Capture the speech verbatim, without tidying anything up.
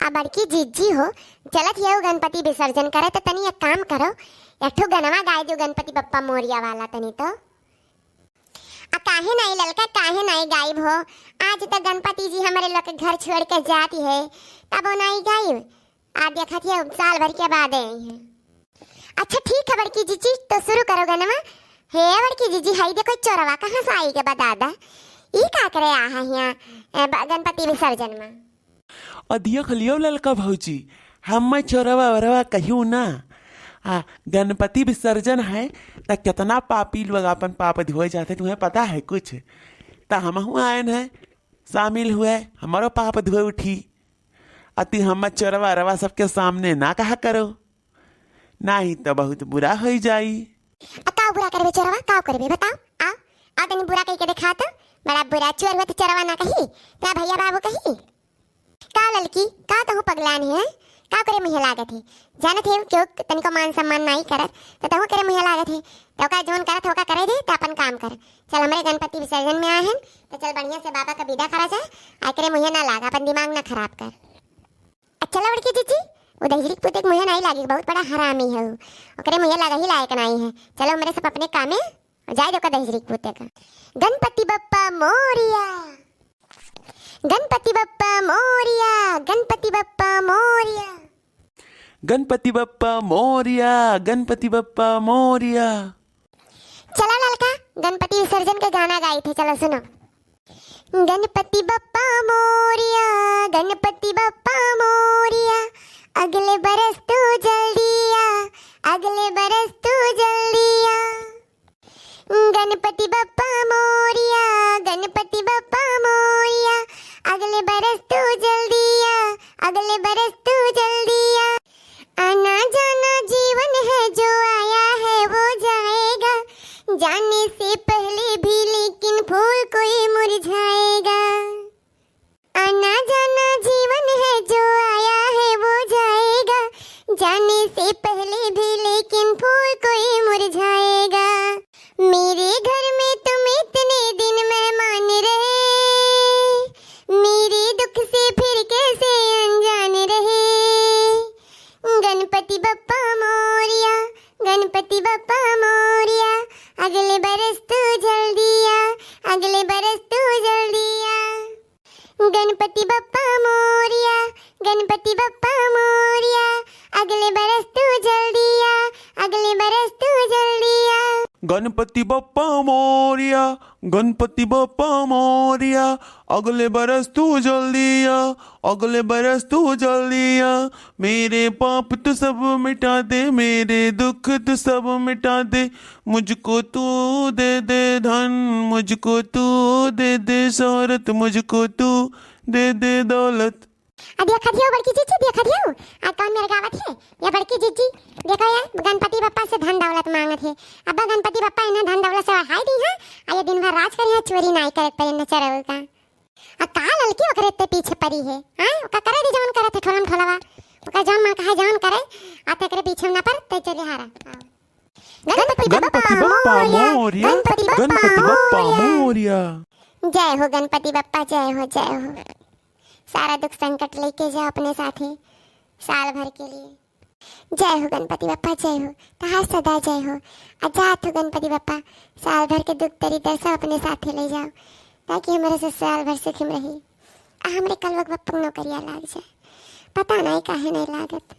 अब बड़की जिज्जी हो, चलत हियउ गणपति विसर्जन करे, त तनी एक काम करो, एक ठो गनवा गाइ दियो गणपति बप्पा मोरिया वाला तनी तो। आ काहे नाई ललका, काहे नाई गाइब हो? आज त गणपति जी हमरे लोग के घर छोड़ के जाती है, तबो नाई गाइब। आ देखत हियउ, साल भर के बाद आई है। अच्छा ठीक है बड़की जिज्जी, तो शुरू करो गनवा। हे बड़की जिज्जी, हई देखो चोरवा कहाँ से आई के बा दादा? ई का करे आहा हियाँ, ए, ब-, गणपति विसर्जन में? अदिया खलियो ललका भौजी, हम्मे चोरवा वोरवा कहियो ना। आ, गणपति विसर्जन है, त केतना पापी लोग आपन पाप धोए जाते, तुम्हें पता है कुछ? त हमहू आयन है, शामिल हुए, हमरो पाप धोए उठी। अति हम्मे चोरवा वोरवा सबके सामने ना कहा करो, नाही त बहुत बुरा होई जाई। आ, का बुरा करबे चोरवा, का करबे बताओ? आ, आ तनी बुरा कहि के देखा त, बड़ा बुरा चोर हुआ त चोरवा ना कही, ना भैया बाबू कही। का ललकी, का तहू पगलान है? का करे मुँहे लागत है? जानत है, केहू तनिको मान सम्मान नाई करत, त तहू करे मुँहे लागत है। त ओका जौन करत है, ओका करे दे, त अपन काम कर। चल, हमरे गणपति विसर्जन में आए हैं, त चल बढ़िया से बाबा का विदा करा जाए, आ करे मुँहे ना लाग, अपन दिमाग ना खराब कर। अच्छा, चला बड़की जिज्जी, वो दहिजरी के पूते के मुँहे नाई लागे, बहुत बड़ा हरामी है वो। ओकरे मुँहे लागे ही लायक नाई है। चलो, हमरे सब अपने कामे जाए दो का दहिजरी के पूते का। गणपति बप्पा मोरिया, गणपति बप्पा मोरिया, गणपति बप्पा मोरिया। गणपति बप्पा मोरिया, गणपति बप्पा मोरिया। चला ललका, गणपति विसर्जन के गाना गाई थे, चलो सुनो। गणपति बप्पा मोरिया, गणपति बप्पा मोरिया, अगले बरस तू जल्दी आ, अगले बरस तू जल्दी आ। गणपति बप्पा मोरिया, गणपति बप्पा मोरिया, अगले बरस तू जल्दी आ, अगले बरस तू जल्दी आ। आना जाना जीवन है, जो आया है वो जाएगा, जाने से पहले भी लेकिन फूल कोई मुरझाएगा। आना जाना जीवन है, जो आया है वो जाएगा, जाने से पहले भी लेकिन फूल कोई मुरझाएगा। मेरे घर में तुम इतने दिन मेहमान रहे, मेरे दुख से फिर कैसे अनजान रहे। गणपति बप्पा मोरिया, गणपति बप्पा मोरिया, अगले बरस तू जल्दी आ, अगले बरस तू जल्दी आ। गणपति बप्पा मोरिया, गणपति बप्पा मोरिया, अगले बरस तू जल्दी आ, अगले बरस तू जल्दी आ। गणपति बप्पा मोरिया, गणपति बप्पा मोरिया, अगले बरस तू जल्दी आ, अगले बरस तू जल्दी आ। मेरे पाप तू सब मिटा दे, मेरे दुख तू सब मिटा दे, मुझको तू दे दे धन, मुझको तू दे दे शोहरत, मुझको तू दे दे दौलत। आ देखा दियो बड़की जिज्जी, देखा दियो, आ कौन मेरे गावत है? ये बड़की जिज्जी, देखो ये गणपति बप्पा से धन दौलत मांगत है। अब्बा गणपति बप्पा इन्हें धन दौलत से ओढ़ाई दी है, आ ये दिन भर राज करी है, चोरी नाई करे पे न चरऊ का। आ का ललकी ओकरे ते पीछे परी है, हाँ? ओका करे दी जवन करत है ठोलम ठोलवा, ओका जवन मन कहा जवन करे, आ तेकरे पीछे न पर ते चले हारा। गणपति बप्पा मोरिया, गणपति बप्पा मोरिया। जय हो गणपति बप्पा, जय हो, जय हो। सारा दुख संकट लेके जाओ अपने साथे साल भर के लिए। जय हो गणपति बप्पा, जय हो, तहार सदा जय हो। आ जात हो गणपति बप्पा, साल भर के दुख दरिद्र सब अपने साथे ले जाओ, ताकि हमरे से साल भर सुखी में रही। आ हमरे कलवा के बप्पा के नौकरिया लाग जाए। पता नहीं काहे नहीं लागत।